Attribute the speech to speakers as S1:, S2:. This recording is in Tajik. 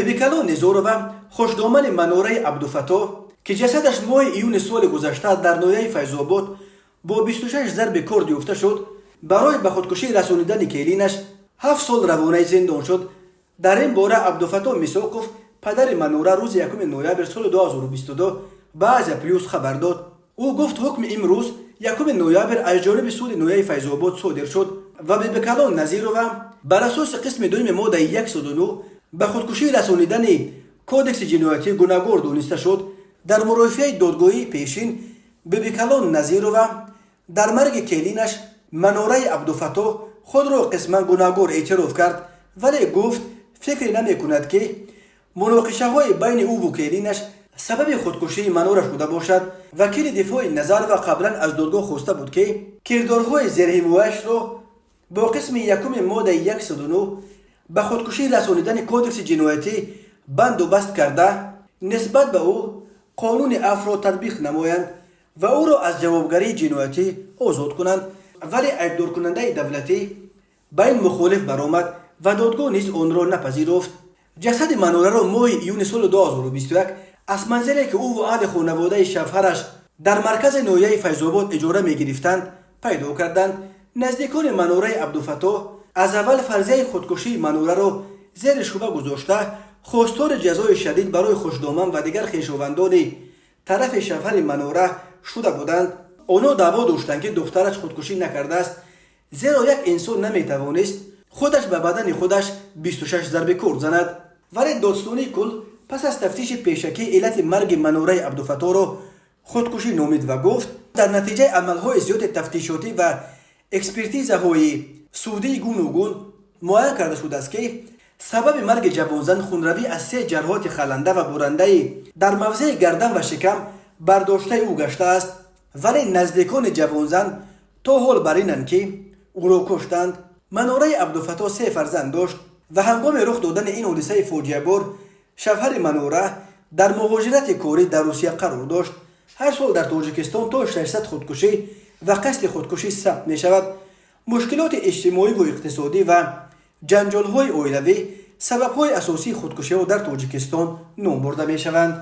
S1: Бибикалон Низорова, хушдомани Манораи Абдуфаттоҳ, ки ҷасадаш моҳи июни соли гузашта дар ноҳияи Файзобод бо 26 зарби корд ёфта шуд, барои ба худкушӣ расонидани келинаш 7 сол равонаи зиндон шуд. Дар ин бора Абдуфаттоҳ Мисоқов, падари Манора, рӯзи 1 ноябр соли 2022 ба Азия Плюс хабар дод. Ӯ гуфт, ҳукми имрӯз, 1 ноябр, аз ҷониби суди ноҳияи Файзобод содир шуд ва Бибикалон Назирова бар асоси қисми дуюми моддаи 109, ба худкушӣ расонидани, Кодекси ҷиноятӣ гунаҳгор дониста шуд. Дар мурофиаи додгоҳии пешин Бибикалон Назирова дар марги келинаш Манораи Абдуфаттоҳ худро қисман гунаҳгор эътироф кард, вале гуфт, фикре намекунад, ки муноқишаҳои байни ӯву келинаш сабаби худкушии Манора шуда бошад. Вакили дифои Назарова қаблан аз додгоҳ хоста буд, ки кирдорҳои зерҳимояшро бо қисми якуми моддаи 109, ба худкушӣ расонидани, Кодекси ҷиноятӣ банду баст карда, нисбат ба ӯ қонуни афвро татбиқ намоянд ва ӯро аз ҷавобгарии ҷиноятӣ озод кунанд. Вале айбдоркунандаи давлатӣ ба ин мухолиф баромад ва додгоҳ низ онро напазируфт. Ҷасади Манораро моҳи июни соли 2021 аз манзиле, ки ӯву аҳли хонаводаи шавҳараш дар маркази ноҳияи Файзобод иҷора мегирифтанд, пайдо карданд. Наздикони Манораи Абдуфаттоҳ аз аввал фарзияи худкушии Манораро зери шубҳа гузошта, хостори ҷазои шадид барои хушдоман ва дигар хешовандони тарафи шавҳари Манора шуда буданд. Онҳо даъво доштанд, ки духтараш худкушӣ накардааст, зеро як инсон наметавонист худаш ба бадани худаш 26 зарби корд занад. Вале додситонии кулл пас аз тафтиши пешакӣ иллати марги Манораи Абдуфатторо худкушӣ номид ва гуфт, дар натиҷаи амалҳои зиёди тафтишотӣ ва экспертизаҳои судии гуногун муайян карда шудааст, ки сабаби марги ҷавонзан хунравӣ аз се ҷарроҳати халанда ва бурандаи дар мавзеи гардан ва шикам бардоштаи ӯ гаштааст. Вале наздикони ҷавонзан то ҳол бар инанд, ки ӯро куштанд. Манораи Абдуфаттоҳ се фарзанд дошт ва ҳангоми рух додани ин ҳодисаи фоҷиабор шавҳари Манора дар муҳоҷирати корӣ дар Русия қарор дошт. Ҳар сол дар Тоҷикистон то 600 худкушӣ ва қасди худкушӣ сабт мешавад. Мушкилоти иҷтимоиву иқтисодӣ ва ҷанҷолҳои оилавӣ сабабҳои асосии худкушиҳо дар Тоҷикистон ном бурда мешаванд.